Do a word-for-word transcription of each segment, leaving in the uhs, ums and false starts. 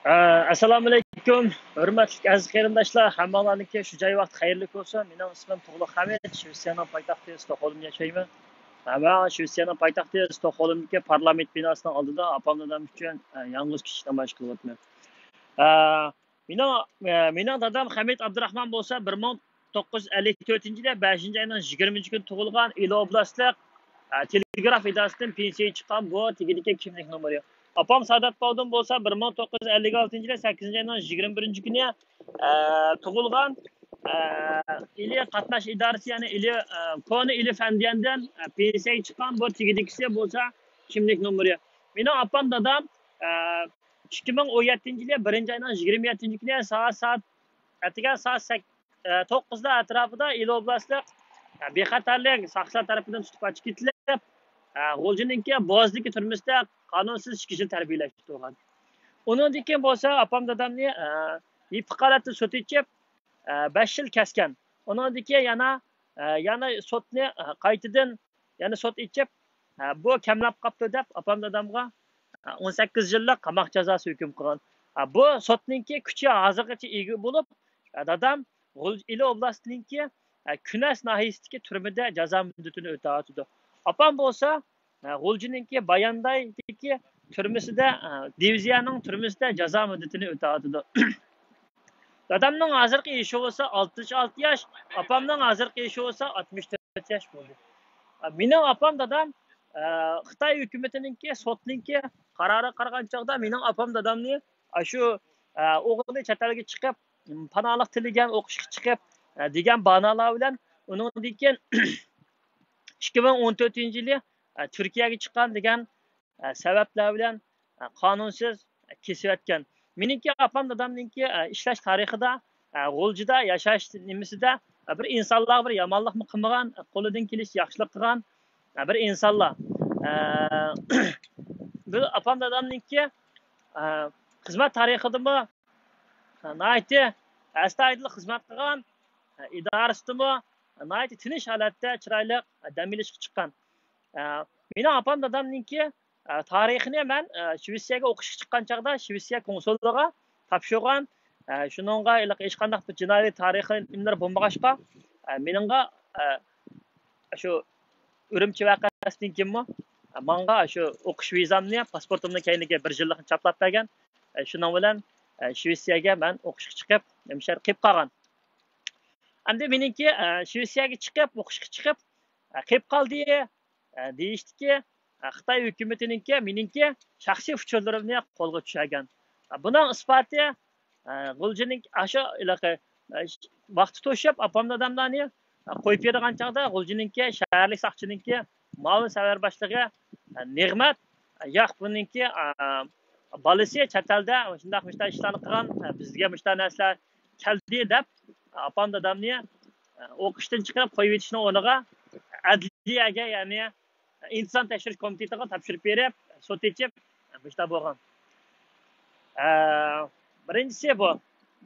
ئەسسالامۇئەلەيكۇم، ھۆرمەتلىك ئەزىز قېرىنداشلار، ھەممىڭلارنىڭكى شۇ جاي ۋاقتى خەيرلىك بولسۇن. مېنىڭ ئىسمىم تۇغلۇق ھەمىت، شىۋېتسىيەنىڭ پايتەختى ستوكھولمدا ياشايمەن. ھە، مەن شىۋېتسىيەنىڭ پايتەختى ستوكھولمدىكى پارلامېنت بىناسىنىڭ ئالدىدا ئاپام دادام ئۈچۈن، ئە، يالغۇز كىچىك نامايىش قىلىۋاتىمەن. ئە، مېنىڭ، ئە، مېنىڭ دادام خەمىت ئابدۇراخمان بولسا بىر مىڭ توققۇز يۈز ئەللىك تۆتىنچى يىلى بەشىنچى ئاينىڭ يىگىرمە كۈنى تۇغۇلغان، ئىلى ئوبلاستلىق، ئە، تېلېگراف ئىدارىسىدىن پېنسىيەگە چىققان، بۇ تېگىدىكى كىملىك نومۇرى. ئاپام سادات باۋدۇن بولسا بىر مىڭ توققۇز يۈز ئەللىك ئالتىنچى يىلى سەككىزىنچى ئاينىڭ يىگىرمە بىرىنچى كۈنى، ئە، تۇغۇلغان، ئە، ئىلى قاتناش ئىدارىسى، يەنى ئىلى، ئە، كونا ئىلى فەندىيەندىن، ئە، پېنسىيەگە چىققان، بۇ تېگىدىكىسى بولسا كىملىك نومۇرى. مېنىڭ ئاپام دادام، ئە، ئىككى مىڭ ئون يەتتىنچى يىلى بىرىنچى ئاينىڭ يىگىرمە يەتتىنچى كۈنى سائەت، سائەت، ئەتىگەن سائەت سەك-، ئە، توققۇزدا ئەتراپىدا ئىلى ئوبلاستلىق، ئە، بىخەتەرلىك ساقچىلار تەرىپىدىن تۇتۇپ ئاچىقىپ كېتىلىپ، ئە، غۇلجىنىڭكى بوزدىكى تۈرمىسىدە قانۇنسىز ئىككى يىل تەربىيەلەشتۈرۈلگەن. ئۇنىڭدىن كېيىن بولسا ئاپام دادامنى، ئە، يېپىق ھالەتتە سوت ئېچىپ، ئە، بەش يىل كەسكەن. ئۇنىڭدىن كېيىن يەنە، ئە، يەنە سوتنى، ئە، قايتىدىن يەنە سوت ئېچىپ، ئە، بۇ كەملەپ قاپتۇ دەپ ئاپام دادامغا، ئە، ئون سەككىز يىللىق قاماق جازاسى ھۆكۈم قىلغان. ئە، بۇ سوتنىڭكى كۈچى ھازىرغىچە ئىگە بولۇپ، ئە، دادام غۇل-، ئىلى ئوبلاستىنىڭكى، ئە، كۈنەس ناھىيەسىدىكى تۈرمىدە جازا مۇددىتىنى ئۆتەۋاتىدۇ. ئاپام بولسا، ئە، غۇلجىنىڭكى باياندايدىكى تۈرمىسىدە، ئە، دىۋىزىيەنىڭ تۈرمىسىدە جازا مۇددىتىنى ئۆتەۋاتىدۇ. دادامنىڭ ھازىرقى يېشى بولسا ئاتمىش ئالتە ياش، ئاپامنىڭ ھازىرقى يېشى بولسا ئاتمىش تۆت ياش بولدى. ئە، مېنىڭ ئاپام دادام، ئە، خىتاي ھۆكۈمىتىنىڭكى، سوتنىڭكى قارارىغا قارىغان چاغدا مېنىڭ ئاپام دادامنى، ئە، شۇ، ئە، ئوغلى چەت ئەلگە چىقىپ، پاناھلىق تىلىگەن، ئوقۇشقا چىقىپ، ئە، دېگەن باھانىلەر بىلەن ئۇنىڭدىن كېيىن ئىككى مىڭ ئون تۆتىنچى يىلى، ئە، تۈركىيەگە چىققان دېگەن، ئە، سەۋەبلەر بىلەن، ئە، قانۇنسىز كېسىۋەتكەن. مېنىڭكى ئاپام دادامنىڭكى، ئە، ئىشلەش تارىخىدا، ئە، غۇلجىدا ياشاش نېمىسىدە، ئە، بىر ئىنسانلارغا بىر يامانلىقمۇ قىلمىغان، ئە، قولىدىن كېلىشىچە ياخشىلىق قىلغان، ئە، بىر ئىنسانلار. ئە، بۇ ئاپام دادامنىڭكى، ئە، خىزمەت تارىخىدىمۇ، ئە، ناھايىتى ئەستايىدىل خىزمەت قىلغان، ئە، ئىدارىسىدىمۇ ناھايىتى تىنچ ھالەتتە چىرايلىق، ئە، دەم ئېلىشقا چىققان. ئە، مېنىڭ ئاپام دادامنىڭكى، ئە، تارىخىنى مەن، ئە، شىۋېتسىيەگە ئوقۇشقا چىققان چاغدا شىۋېتسىيە كونسۇللۇقىغا تاپشۇرغان. ئە، شۇنىڭغا ھېلىقى ھېچقانداق بىر جىنايى تارىخىي نېمىلەر بولمىغاچقا، ئە، مېنىڭغا، ئە، شۇ ئۈرۈمچى ۋەقەسىدىن كېيىنمۇ، ئە، ماڭا شۇ ئوقۇش ۋىزامنى، پاسپورتۇمنى كەينىگە بىر يىللىقنى چاپلاپ بەرگەن. ئە، شۇنىڭ بىلەن، ئە، شىۋېتسىيەگە مەن ئوقۇشقا چىقىپ، مۇشۇ يەردە قېلىپ قالغان. ئەمدى مېنىڭكى، ئە، شىۋېتسىيەگە چىقىپ، ئوقۇشقا چىقىپ، ئە، قېلىپ قالدى، ئە، دېيىشتىكى، ئە، خىتاي ھۆكۈمىتىنىڭكى مېنىڭكى شەخسىي ئۇچۇرلىرىمنى قولغا چۈشۈرگەن. ئە، بۇنىڭ ئىسپاتى، ئە، غۇلجىنىڭ ئاشۇ ھېلىقى، ئە، ۋاقتى توشۇپ، ئاپام داداملارنى، ئە، قويۇپ بېرىدىغان چاغدا غۇلجىنىڭكى شەھەرلىك ساقچىنىڭكى مۇئاۋىن سەۋەر باشلىقى، ئە، نېغمەت، ئە، ياق، بۇنىڭكى، ئە، بالىسى چەت ئەلدە مۇشۇنداق، مۇشۇنداق ئىشلارنى قىلغان، ئە، بىزگە مۇشۇنداق نەرسىلەر كەلدى دەپ، ئاپام دادامنى، ئە، ئوقۇشتىن چىقىرىپ قويۇۋېتىشنىڭ ئورنىغا ئەدلىيەگە، يەنى ئىنتىزام تەكشۈرۈش كومىتېتىغا تاپشۇرۇپ بېرىپ، سوت ئېچىپ، مۇشۇنداق بولغان. ئە، بىرىنچىسى بۇ.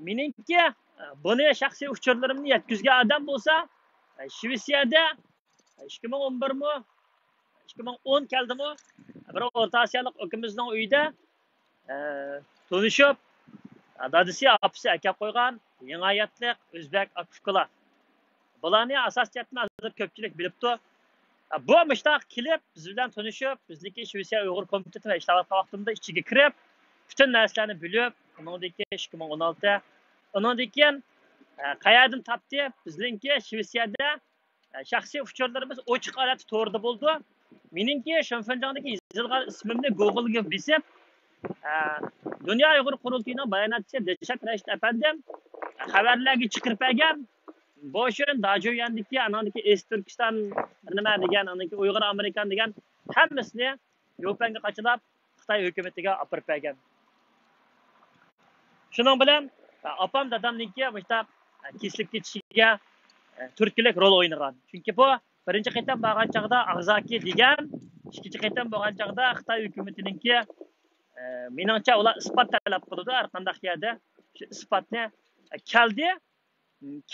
مېنىڭكى، ئە، بۇنى شەخسىي ئۇچۇرلىرىمنى يەتكۈزگەن ئادەم بولسا، ئە، شىۋېتسىيەدە، ئىككى مىڭ ئون بىرمۇ، ئىككى مىڭ ئون كەلدىمۇ، بىر ئورتا ئاسىيالىق ئۇكىمىزنىڭ ئۆيىدە، ئە، تونۇشۇپ، دادىسى، ئاپىسى ئەكەپ قويغان يېڭى ھاياتلىق ئۆزبەك ئاكا-ئۇكىلار. بۇلارنى ئاساسىي جەھەتتىن ھازىر كۆپچىلىك بىلىپتۇ. بۇ مۇشتاق كېلىپ، بىز بىلەن تونۇشۇپ، بىزنىڭكى شىۋېتسىيە ئۇيغۇر كومىتېتى بىلەن ئىشلەۋاتقان ۋاقتىمىزدا ئىچىگە كىرىپ، پۈتۈن نەرسىلەرنى بىلىپ، ئۇنىڭدىن كېيىن ئىككى مىڭ ئون ئالتە، ئۇنىڭدىن كېيىن، ئە، قەيەردىن تاپتى؟ بىزنىڭكى شىۋېتسىيەدە، ئە، شەخسىي ئۇچۇرلىرىمىز ئوچۇق ھالەتتە توردا بولىدۇ. مېنىڭكى شېنفېنجاڭدىكى يېزىلغان ئىسمىمنى گوگلغا بېسىپ، ئە، دۇنيا ئۇيغۇر قۇرۇلتىيىنىڭ باياناتچىسى دىلشات رەشىت ئەپەندىم خەۋەرلەرگە چىقىرىپ بەرگەن. بوشۈن، داجۈيۈەندىكى، ئانىڭدىكى ئېست تۈركىستان، نېمە دېگەن، ئانىڭدىكى ئۇيغۇر ئامېرىكان دېگەن ھەممىسىنى يۈپەنگە قاچىلاپ، خىتاي ھۆكۈمىتىگە ئاپىرىپ بەرگەن. شۇنىڭ بىلەن، ئاپام دادامنىڭكى مۇشۇنداق كېسىلىپ كېتىشىگە تۈرتكىلىك رول ئوينىغان. چۈنكى بۇ بىرىنچى قېتىم بارغان چاغدا ئاغزاكى دېگەن، ئىككىنچى قېتىم بولغان چاغدا خىتاي ھۆكۈمىتىنىڭكى، مېنىڭچە ئۇلار ئىسپات تەلەپ قىلىدۇ ھەر قانداق يەردە. شۇ ئىسپاتنى كەلدى.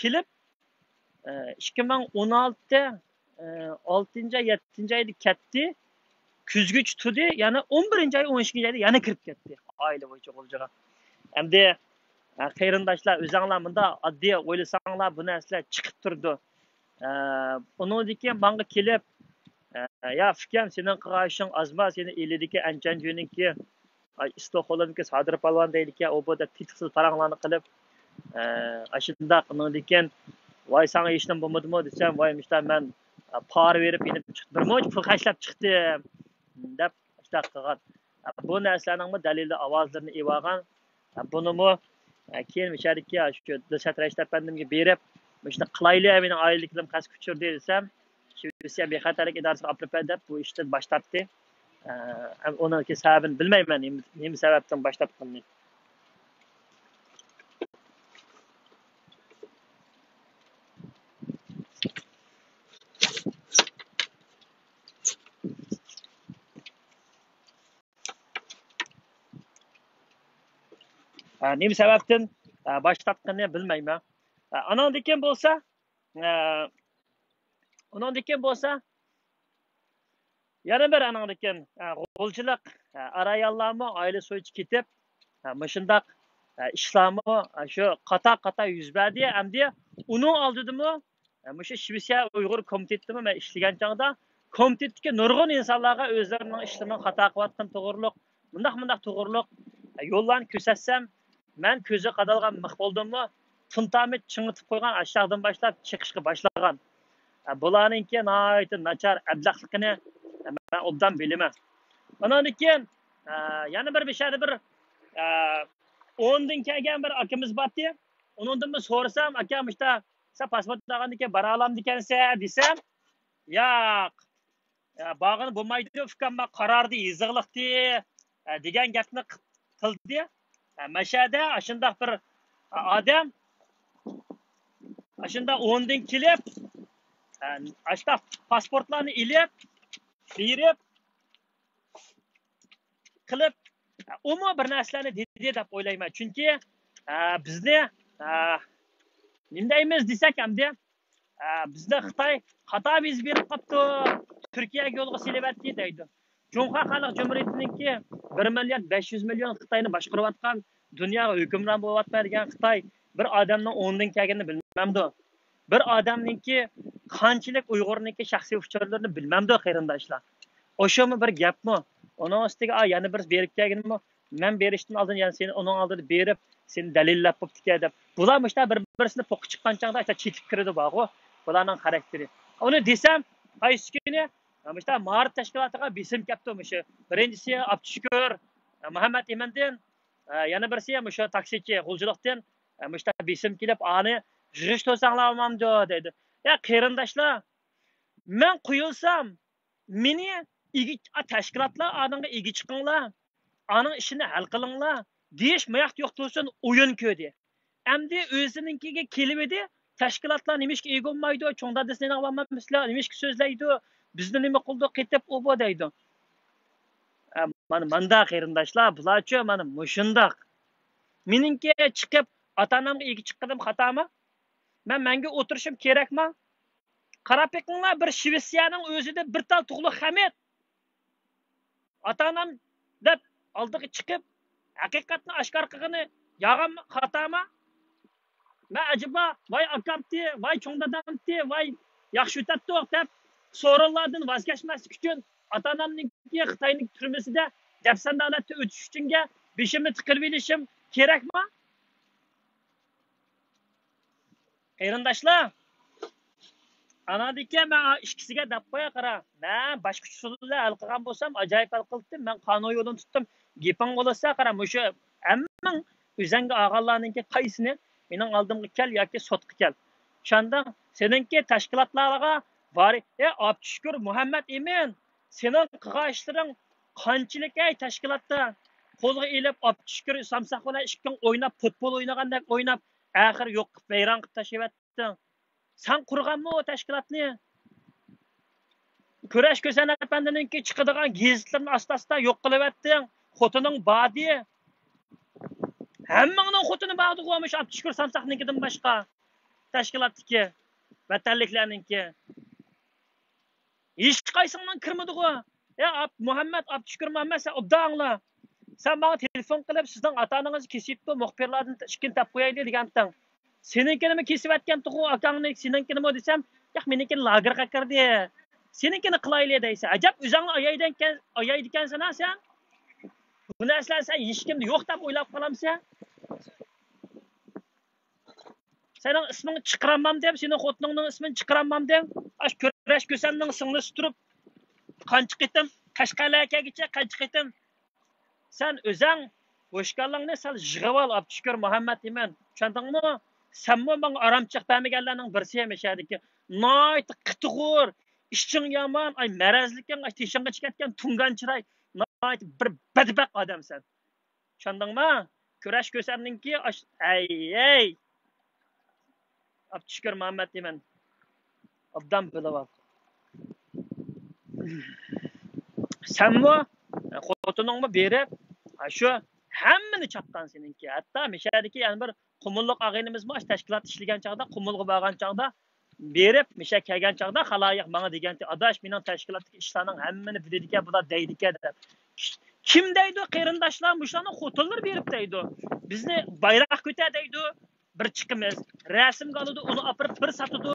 كېلىپ، ئىككى مىڭ ئون ئالتە، ئالتىنچى ئاي، يەتتىنچى ئايدا كەتتى. كۈزگىچە تۇردى، يەنە ئون بىرىنچى ئاي، ئون ئىككىنچى ئايدا يەنە كىرىپ كەتتى ئائىلە بويىچە غۇلجىغا. ئەمدى، ئە، قېرىنداشلار، ئۆزەڭلار مۇنداق ئاددىي ئويلىساڭلار، بۇ نەرسىلەر چىقىپ تۇرىدۇ. ئە، ئۇنىڭدىن كېيىن ماڭا كېلىپ، ئە، يا ئۇكام، سېنىڭ قىلغان ئىشىڭ ئازما، سېنى ئىلىدىكى ئەنچەنجۈنىڭكى، ئاي، ئىستوخولومكى سادىر پالۋان دەيدىكەن، ئۇ بۇ دەپ تېتىقسىز پاراڭلارنى قىلىپ، ئە، ئاشۇنداق قىلىڭدىكىن، ۋاي، ساڭا ھېچنېمە بولمىدىمۇ دېسەم، ۋاي، مۇشتا مەن، ئە، پارا بېرىپ ئېلىپ چىقتىم، بىر مۇنچە پۇل خەجلەپ چىقتىم، دەپ ئاشۇنداق قىلغان. ئە، بۇ نەرسىلەرنىڭمۇ دەلىلى ئاۋازلىرىنى ئېلىۋالغان. بۇنىمۇ، ئە، كېيىن مۇشۇ يەردىكى، ئە، شۇ دىلشات رەشىت ئەپەندىمگە بېرىپ، مۇشۇنى قىلايلى، مېنىڭ ئائىلىدىكىلىرىم قەستكە ئۇچرىدى دېسەم، شىۋېتسىيە بىخەتەرلىك ئىدارىسىغا ئاپىرىپ بەر دەپ، بۇ ئىشتىن باش تارتتى. ئە، ئۇنىڭكى سەۋەبىنى بىلمەيمەن، نېمە، نېمە سەۋەبتىن باش تارتقىنىنى. ئە، نېمە سەۋەبتىن، ئە، باش تارتقىنىنى بىلمەيمەن. ئە، ئاناندىن كېيىن بولسا، ئە، ئۇنىڭدىن كېيىن بولسا، يەنە بىر ئانىڭدىن كېيىن، ئە، غۇلجىلىق، ئە، ئارايانلارمۇ ئائىلە سويىچە كېتىپ، ئە، مۇشۇنداق، ئە، ئىشلارمۇ، ئە، شۇ قاتار-قاتار يۈز بەردى. ئەمدى ئۇنىڭ ئالدىدىمۇ، ئە، مۇشۇ شىۋېتسىيە ئۇيغۇر كومىتېتىدىمۇ مەن ئىشلىگەن چاغدا، كومىتېتتىكى نۇرغۇن ئىنسانلارغا ئۆزلىرىنىڭ ئىشلىرىنىڭ خاتا قىلىۋاتقىنى توغرۇلۇق، مۇنداق، مۇنداق توغرۇلۇق، ئە، يوللارنى كۆرسەتسەم، مەن كۆزى قادالغان مىخ بولدۇممۇ، تۇنتامى چىڭىتىپ قويغان ئاشۇ چاغدىن باشلاپ چېقىشقا باشلىغان. ئە، بۇلارنىڭكى ناھايىتى ناچار ئەبلەخلىقىنى مەن ئوبدان بىلىمەن. ئۇنىڭدىن كېيىن، ئە، يەنە بىر، بىر شەھەردە بىر، ئە، ئوندىن كەلگەن بىر ئاكىمىز بارتى. ئۇنىڭدىنمۇ سورىسام، ئاكا، مۇشتا سەن پاسپورت ئالغاندىن كېيىن بارالامدىكەنسەن دېسەم، ياق، يا، بارغىلى بولمايدۇ، ئۇكام، مانا قاراردا يېزىقلىقتى، ئە، دېگەن گەپنى ق-، قىلدى. ئە، مەشەدە ئاشۇنداق بىر، ئە، ئادەم، ئاشۇنداق ئوندىن كېلىپ، ئە، ئاشۇنداق پاسپورتلارنى ئېلىپ، بېرىپ، قىلىپ، ئە، ئۇمۇ بىر نەرسىلەرنى دېدى دەپ ئويلايمەن. چۈنكى، ئە، بىزنى، ئە، نېمە دەيمىز دېسەك ئەمدى، ئە، بىزدە خىتاي خاتا ۋىزا بېرىپ قاپتۇ، تۈركىيەگە يولغا سېلىۋەتتى دەيدۇ. جۇڭخۇا خەلق جۇمھۇرىيىتىنىڭكى بىر مىليارد بەش يۈز مىليون خىتاينى باشقۇرۇۋاتقان، دۇنياغا ھۆكۈمران بولۇۋاتقان دېگەن خىتاي بىر ئادەمنىڭ ئوندىن كەلگىنىنى بىلمەمدۇ؟ بىر ئادەمنىڭكى قانچىلىك ئۇيغۇرنىڭكى شەخسىي ئۇچۇرلىرىنى بىلمەمدۇ، قېرىنداشلار؟ ئوشۇمۇ بىر گەپمۇ؟ ئۇنىڭ ئۈستىگە، ئا، يەنە بىرسى بېرىپ كەلگىنىمۇ؟ مەن بېرىشتىن ئالدىن يەنە سېنى ئۇنىڭ ئالدىدا بېرىپ، سېنى دەلىللەپ بوپتىكەن دەپ. بۇلار مۇشۇنداق بىر-، بىرسىنى پوققا چىققان چاغدا ئاشۇنداق چېتىپ كىرىدۇ بارغۇ، بۇلارنىڭ خاراكتېرى. ئۇنى دېسەم، قايسى كۈنى مۇشۇنداق مائارىپ تەشكىلاتىغا بېسىم كەپتۇ مۇشۇ. بىرىنچىسى ئابدۇشۈكۈر مۇھەممەت ئىمىندىن، يەنە بىرسى مۇشۇ تاكسىچى غۇلجىلىقتىن، مۇشۇنداق بېسىم كېلىپ، ئانى يىغىشتۇرساڭلار بولمامدۇ دەيدۇ. يا قېرىنداشلار، مەن قويۇلسام، مېنى ئىگە، تەشكىلاتلار ئانىڭغا ئىگە چىقىڭلار، ئانىڭ ئىشىنى ھەل قىلىڭلار دېيىش ماياقتا يوق تۇرسۇن، ئويۇن كۆردى. ئەمدى ئۆزىنىڭكىگە كېلىۋىدى، تەشكىلاتلار نېمىشقا ئىگە بولمايدۇ، چوڭ دادىسىنى ئاڭلىمامسىلەر، نېمىشقا سۆزلەيدۇ، بىزنى نېمە قىلدى، قېتىپ ئۇ بۇ دەيدۇ. ئە، مانا مانداق قېرىنداشلار، بۇلارچۇ مانا مۇشۇنداق. مېنىڭكى چىقىپ ئاتا-ئانامغا ئىگە چىققىنىم خاتامۇ؟ مەن مەڭگۈ ئولتۇرۇشۇم كېرەكمۇ؟ قاراپ بېقىڭلار، بىر شىۋېتسىيەنىڭ ئۆزىدە بىر تال تۇغلۇق خەمىت ئاتا-ئانام دەپ ئالدىغا چىقىپ، ھەقىقەتنى ئاشكارا قىلغىنى ياغانمۇ، خاتامۇ؟ مەن ئەجەبا، ۋاي ئاكامتى، ۋاي چوڭ دادامتى، ۋاي ياخشى ئۆتەتتۇق دەپ، سورۇنلاردىن ۋاز كەچمەسلىك ئۈچۈن، ئاتا-ئانامنىڭكى خىتاينىڭ تۈرمىسىدە دەپسەندە ھالەتتە ئۆتۈش ئۈچۈنگە بېشىمنى تىقىرىۋېلىشىم كېرەكمۇ؟ قېرىنداشلار، ئاناندىكىن مەن ئىككىسىگە دەپ قوياي، قارا. مەن باشقىچە ئۇسۇل بىلەن ھەل قىلغان بولسام، ئاجايىپ ھەل قىلدىم. مەن قانۇن يولىنى تۇتتۇم. گېپىڭ بولسا، قارا، مۇشۇ ھەممىڭ ئۆزەڭگە ئالغانلارنىڭكى قايسىنى مېنىڭ ئالدىمغا كەل ياكى سوتقا كەل. چۈشەندىڭ؟ سېنىڭكى تەشكىلاتلارغا بار، ئە، ئابدۇشۈكۈر، مۇھەممەت ئىمىن، سېنىڭ قىلغان ئىشلىرىڭ قانچىلىك، ئەي، تەشكىلاتتا قولغا ئېلىپ، ئابدۇشۈكۈر سامساق بىلەن ئىككىڭ ئويناپ، پۇتبول ئوينىغاندەك ئويناپ، ئاخىر يوق قىلىپ، ۋەيران قىلىپ تاشلىۋەتتىڭ. سەن قۇرغانمۇ ئۇ تەشكىلاتنى؟ كۈرەش كۆسەن ئەپەندىنىڭكى چىقىدىغان گېزىتلىرىنى ئاستا-ئاستا يوق قىلىۋەتتىڭ. خوتۇنۇڭ باردى. ھەممىڭنىڭ خوتۇنى باردىغۇ، مۇشۇ ئابدۇشۈكۈر سامساقنىڭكىدىن باشقا. تەشكىلاتتىكى، ۋەتەنلىكلەرنىڭكى. ھېچقايسىڭنىڭ كىرمىدىغۇ. يا ئاب-، مۇھەممەد، ئابدۇشۈكۈر مۇھەممەد، سەن ئوبدان ئاڭلا. سەن ماڭا تېلېفون قىلىپ، سىزنىڭ ئاتا ئانىڭىزنى كېسىۋېتىپتۇ، مۇخبىرلاردىن ئىككىنى تاپقويايلى دېگەنتىڭ. سېنىڭكىنىمۇ كېسىۋەتكەنتىغۇ ئاكاڭنى، سېنىڭكىنىمۇ دېسەم، ياق، مېنىڭكىنى لاگېرغا كىردى. سېنىڭكىنى قىلايلى دەيسەن. ئەجەب، ئۆزۈڭنى ئايايدىكەن، ئايايدىكەنسەن ھە سەن. بۇ نەرسىلەرنى سەن ھېچكىمدە يوق دەپ ئويلاپ قالامسەن؟ سېنىڭ ئىسمىڭنى چىقىرالمامدىم، سېنىڭ خوتۇنۇڭنىڭ ئىسمىنى چىقىرالمامدىم. ئاشۇ كۈرەش كۆسەمنىڭ سىڭلىسى تۇرۇپ، قانچە قېتىم قەشقەرلەرگە كەلگىچە قانچە قېتىم سەن ئۆزەڭ بوشكاللاڭنى سەل يىغىۋال، ئابدۇشۈكۈر مۇھەممەت دېمەن. چۈشەندىڭمۇ؟ سەنمۇ ماڭا ئارامچىق بەرمىگەنلەرنىڭ بىرسى ھەم شەھەردىكى. ناھايىتى قىتىغۇر، ئىچىڭ يامان، ئاي مەرەزلىكىڭ، ئاي تېشىڭغىچە كەتكەن تۇڭگان چىراي، ناھايىتى بىر بەتبەخت ئادەمسەن. چۈشەندىڭما؟ كۈرەش كۆسەمنىڭكى ئاش-، ئەي، ئەي. ئابدۇشۈكۈر مۇھەممەت دېمەن. ئوبدان بىلىۋال. سەنمۇ، خوتۇنۇڭمۇ بېرىپ، شۇ ھەممىنى چاققان سېنىڭكى. ھەتتا مىشەدىكى يەنە بىر قۇمۇللۇق ئاغىنىمىزمۇ ئاشۇ تەشكىلات ئىشلىگەن چاغدا، قۇمۇلغا بارغان چاغدا، بېرىپ، مىشە كەلگەن چاغدا خالايىق ماڭا دېگەنتى، ئاداش، مېنىڭ تەشكىلاتتىكى ئىشلارنىڭ ھەممىنى بىلىدىكەن، بۇلار دەيدىكەن دەپ. كىم دەيدۇ؟ قېرىنداشلار، مۇشۇلارنىڭ خوتۇنلىرى بېرىپ دەيدۇ. بىزنى بايراق كۆتەر دەيدۇ. بىر چىقىمىز، رەسىمگە ئالىدۇ، ئۇنى ئاپىرىپ بىر ساتىدۇ،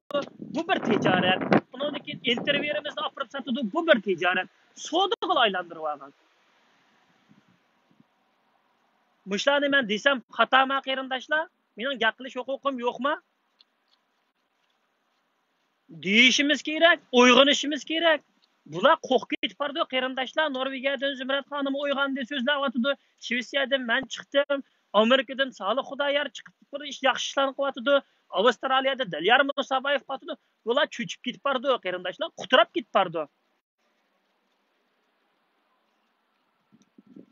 بۇ بىر تىجارەت. ئۇنىڭدىن كېيىن ئىنتېرۋيۇمىزنى ئاپىرىپ ساتىدۇ، بۇ بىر تىجارەت. سودىغىلا ئايلاندۇرۇۋالغان. مۇشۇلارنى مەن دېسەم خاتامۇ، قېرىنداشلار؟ مېنىڭ گەپ قىلىش ھوقۇقۇم يوقمۇ؟ دېيىشىمىز كېرەك، ئويغىنىشىمىز كېرەك. بۇلار قورقۇپ كېتىپ بارىدۇ، قېرىنداشلار. نورۋېگىيەدىن زۇمرەت خانىم ئويغاندى، سۆزلەۋاتىدۇ. شىۋېتسىيەدىن مەن چىقتىم. ئامېرىكىدىن سالىھ خۇدايار چىقىپ بىر ئىش، ياخشى ئىشلارنى قىلىۋاتىدۇ. ئاۋسترالىيەدە دىليار مۇسابايېف قىلىۋاتىدۇ. بۇلار چۆچۈپ كېتىپ بارىدۇ، قېرىنداشلار، قۇتراپ كېتىپ بارىدۇ.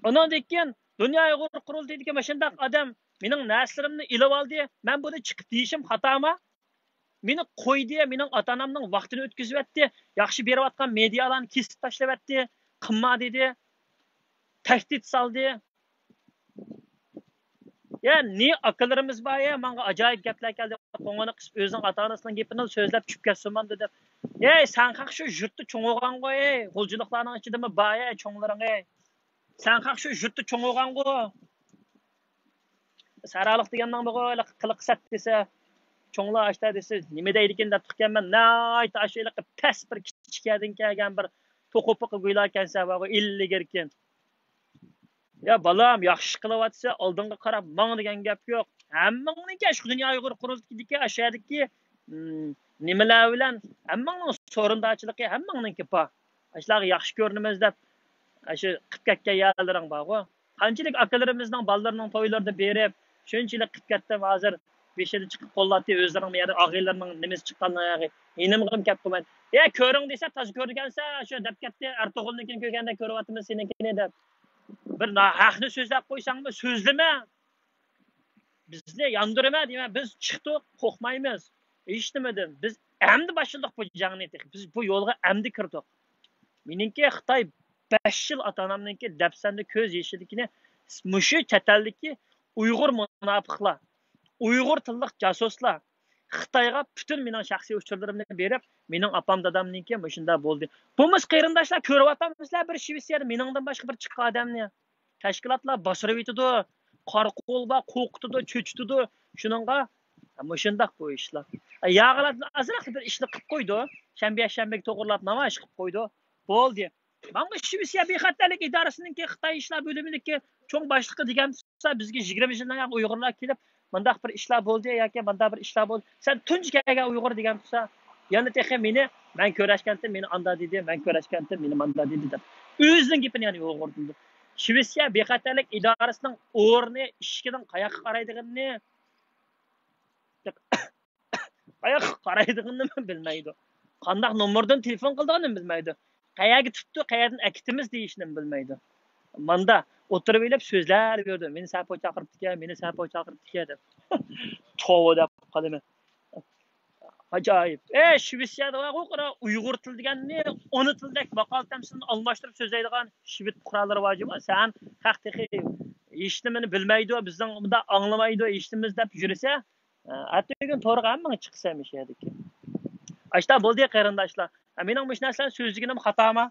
ئۇنىڭدىن كېيىن دۇنيا ئۇيغۇر قۇرۇلتىيىدىكى مۇشۇنداق ئادەم مېنىڭ نەرسىلىرىمنى ئېلىۋالدى، مەن بۇنى چىقىپ دېيىشىم خاتامۇ؟ مېنى قويدى، مېنىڭ ئاتا-ئانامنىڭ ۋاقتىنى ئۆتكۈزۈۋەتتى، ياخشى بېرىۋاتقان مېدىيالارنى كېسىپ تاشلىۋەتتى، قىلما دېدى، تەھدىت سالدى. يا، نى ئاكىلىرىمىز بار، يا، ماڭا ئاجايىپ گەپلەر كەلدى، قوڭىنى قىسىپ، ئۆزىنىڭ ئاتا-ئانىسىنىڭ گېپىنى سۆزلەپ چۈشۈپ كەتسۇنمامدۇ دەپ. ھەي، سەن خەق شۇ يۇرتتا چوڭ بولغانغۇ، ھەي، غۇلجىلىقلارنىڭ ئىچىدىمۇ بار، ھەي، چوڭلىرىڭ، ھەي. سەن خەق شۇ يۇرتتا چوڭ بولغانغۇ. سەھرالىق دېگەننىڭ بۇغۇ، ھېلىقى قىلىقى سەت دېسە، چوڭلار ئاشتا دېسە، نېمە دەيدىكىن دەپ تۇرۇپكەنمەن. ناھايىتى ئاشۇ ھېلىقى پەس بىر كىچىك يەردىن كەلگەن بىر توخۇ-پوقا گۇيلاركەنسەن، بارغۇ، ئىلگىرىكىن. يا بالام، ياخشى ئىش قىلىۋاتسا، ئالدىڭغا قاراپ ماڭ دېگەن گەپ يوق. ھەممىڭنىڭكى شۇ دۇنيا ئۇيغۇر قۇرۇلتىيىدىكى ئاشۇ يەردىكى، ئىم، نېمىلەر بىلەن ھەممىڭنىڭ سورۇندارچىلىقى ھەممىڭنىڭكى بار. ئاشۇلارغا ياخشى كۆرۈنىمىز دەپ، ئاشۇ قىلىپ كەتكەن يەرلىرىڭ بارغۇ. قانچىلىك ئاكىلىرىمىزنىڭ بالىلىرىنىڭ تويلىرىدا بېرىپ، شۇنچىلىك قىلىپ كەتتىم، ھازىر بېشىدا چىقىپ قوللاتتى، ئۆزلىرىنىڭ يەنە ئاغىنىلىرىنىڭ نېمىسى چىققانلىقىغا يېنىمغىمۇ كەپ قويمايدۇ. يا كۆرۈڭ دېسە، تازا كۆرگەنسەن، شۇ دەپ كەتتى، ئەرتۇغرۇلنىڭكىنى كۆرگەندەك كۆرۈۋاتىمىز سېنىڭكىنى دەپ. بىر ناھەقنى سۆزلەپ قويساڭمۇ، سۆزلىمە. بىزنى ياندۇرما دېمە، بىز چىقتۇق، قورقمايمىز ھېچنېمىدىن. بىز ئەمدى باشلىدۇق بۇ جەڭنى تېخى. بىز بۇ يولغا ئەمدى كىردۇق. مېنىڭكى خىتاي بەش يىل ئاتا-ئانامنىڭكى دەپسەندە كۆز يېشىدىكىنى مۇشۇ چەت ئەلدىكى ئۇيغۇر مۇناپىقلار، ئۇيغۇر تىللىق جاسۇسلار خىتايغا پۈتۈن مېنىڭ شەخسىي ئۇچۇرلىرىمنى بېرىپ، مېنىڭ ئاپام دادامنىڭكى مۇشۇنداق بولدى. بولمىسا قېرىنداشلار كۆرۈۋاتامسىلەر بىر شىۋېتسىيەدە مېنىڭدىن باشقا بىر چىققان ئادەمنى. تەشكىلاتلار باسىرىۋېتىدۇ، قارا قول بار، قورقۇتىدۇ، چۆچۈتىدۇ. شۇنىڭغا مۇشۇنداق بۇ ئىشلار. ياغىلاتنى ئازراق بىر ئىشنى قىلىپ قويدى. شەنبە، يەكشەنبىگە توغرىلاپ نامايىش قىلىپ قويدى. بولدى. ماڭا شىۋېتسىيە بىخەتەرلىك ئىدارىسىنىڭكى خىتاي ئىشلار بۆلۈمىدىكى چوڭ باشلىقى دېگەن تۇرسا، بىزگە يىگىرمە يىلدىن ئۇيغۇرلار كېلىپ، مۇنداق بىر ئىشلار بولدى ياكى مۇنداق بىر ئىشلار بولدى. سەن تۇنجى كەلگەن ئۇيغۇر دېگەن تۇرسا، يەنە تېخى مېنى، مەن كۆرۈشكەنتىم، مېنى ئاندا دېدى، مەن كۆرۈشكەنتىم، مېنى ماندا دېدى دەپ. ئۆزىنىڭ گېپىنى يەنە ئۇيغۇر تىلىدا. شىۋېتسىيە بىخەتەرلىك ئىدارىسىنىڭ ئورنى، ئىشىكىنىڭ قاياققا قارايدىغىنىنى، قاياققا قارايدىغىنىنىمۇ بىلمەيدۇ. قانداق نومۇردىن تېلېفون قىلىدىغىنىنى بىلمەيدۇ. قەيەرگە تۇتتى، قەيەردىن ئەكېتىمىز دېيىشنىمۇ بىلمەيدۇ. ماندا ئولتۇرۇۋېلىپ سۆزلەپ يۈردى. مېنى سەپو چاقىرىپتىكەن، مېنى سەپو چاقىرىپتىكەن دەپ. توۋا دەپ قالىمەن. ئاجايىپ. ئەي، شىۋېتسىيەدە بارغۇ، قارا، ئۇيغۇر تىلى دېگەننى ئانا تىلدەك ماقال تەمسىلىنى ئالماشتۇرۇپ سۆزلەيدىغان شىۋېت پۇقرالىرى بار جۇمۇ. سەن خەق تېخى ھېچنېمىنى بىلمەيدۇ، بىزنىڭ مۇنداق ئاڭلىمايدۇ، ھېچنېمىمىز دەپ يۈرسە، ئەتىگۈن تورغا ھەممىڭ چىقىسەن مۇشۇ يەردىكى. ئاشتا بولدى قېرىنداشلار. مېنىڭ مۇشۇ نەرسىلەرنى سۆزلىگىنىم خاتامۇ؟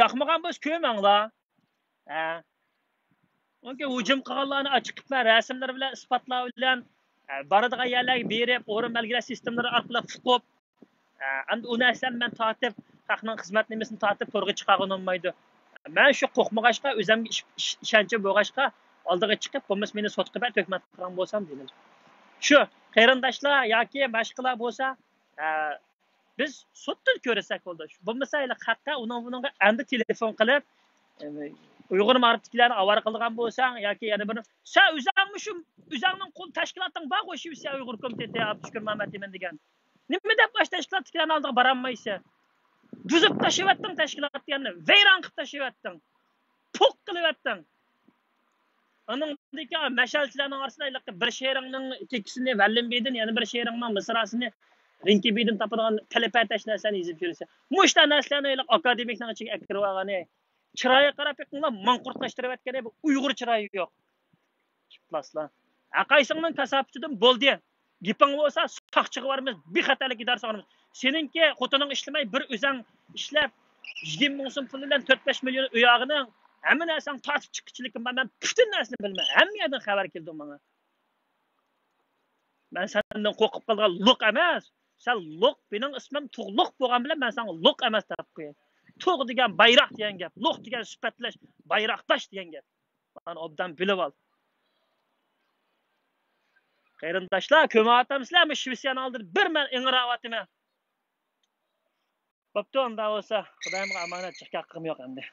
ياقمىغان بولسا كۆرمەڭلار. ھە. ئۇنكى ھۇجۇم قىلغانلارنى ئاچىقىپ رەسىملەر بىلەن، ئىسپاتلار بىلەن، ھە، بارىدىغان يەرلەرگە بېرىپ، ئورۇن بەلگىلەش سىستېمىلىرى ئارقىلىق ئۇقۇپ، ھە، ئەمدى ئۇ نەرسىلەرنى مەن تارتىپ، خەقنىڭ خىزمەت نېمىسىنى تارتىپ تورغا چىقارغىلى بولمايدۇ. مەن شۇ قورقمىغاچقا، ئۆزۈمگە ئىش-، ئىش-، ئىشەنچىم بولغاچقا، ئالدىغا چىقىپ، بولمىسا مېنى سوتقا بەر، تۆھمەت قىلغان بولسام دېدىم. شۇ قېرىنداشلار ياكى باشقىلار بولسا، ھە، بىز سوتتىن كۆرسەك بولدى. بولمىسا ھېلى خەققە، ئۇنىڭ بۇنىڭغا ئەمدى تېلېفون قىلىپ، ئۇيغۇر مائارىپتىكىلەرنى ئاۋارە قىلىدىغان بولساڭ ياكى يەنە بىر، سەن ئۆزۈڭمۇ شۇ، ئۆزۈڭنىڭ قول تەشكىلاتىڭ بارغۇ، شىۋېتسىيە ئۇيغۇر كومىتېتى، ئابدۇشۈكۈر مامەت دېمەن دېگەن. نېمە دەپ ئاشۇ تەشكىلاتتىكىلەرنىڭ ئالدىغا بارالمايسەن؟ بۇزۇپ تاشلىۋەتتىڭ تەشكىلاتنى، يەنە ۋەيران قىلىپ تاشلىۋەتتىڭ. پوق قىلىۋەتتىڭ. ئانىڭدىكى مەشئەلچىلەرنىڭ ئارىسىدا ھېلىقى بىر شېئىرىڭنىڭ تېكىستىنى ۋەللىنبىدىن، يەنە بىر شېئىرىڭنىڭ مىسراسىنى رىنكىبىدىن تاپىدىغان پەلىپەتەش نەرسىلەرنى يېزىپ يۈرىسەن. مۇشۇنداق نەرسىلەرنى ھېلىقى ئاكادېمىكنىڭ ئىچىگە ئەكىرىۋالغان. چىرايىغا قاراپ بېقىڭلار، ماڭقۇرتلاشتۇرۇۋەتكەن بۇ ئۇيغۇر چىرايى يوق. ئىپلاسلار. ھەرقايسىڭنىڭ كاساپىتىدىن بولدى. گېپىڭ بولسا ساقچىغا بارىمىز، بىخەتەرلىك ئىدارىسىگە بارىمىز. سېنىڭكى خوتۇنۇڭ ئىشلىمەي، بىر ئۆزەڭ ئىشلەپ، يىگىرمە مىڭ سوم پۇل بىلەن تۆت بەش مىليون ئۆي ئالغىنىڭ، ھەممە نەرسەڭ تارتىپ چىققۇچىلىكىم بار. مەن پۈتۈن نەرسىنى بىلىمەن. ھەممە يەردىن خەۋەر كېلىدۇ ماڭا. مەن سەندىن قورقۇپ قالىدىغان لوق ئەمەس. سەن لوق، مېنىڭ ئىسمىم تۇغلۇق بولغان بىلەن مەن ساڭا لوق ئەمەس دەپ قوياي. تۇغ دېگەن بايراق دېگەن گەپ، لوق دېگەن سۈپەتلەش، بايراقداش دېگەن گەپ. مانا ئوبدان بىلىۋال. قېرىنداشلار، كۆمۈۋاتامسىلەر؟ مۇشۇ شىۋېتسىيەنىڭ ئالدىدا بىر مەن ئىڭراۋاتىمەن. بوپتۇ، ئۇنداق بولسا خۇدايىمغا ئامانەت، چىقىشقا ھەققىم يوق ئەمدى.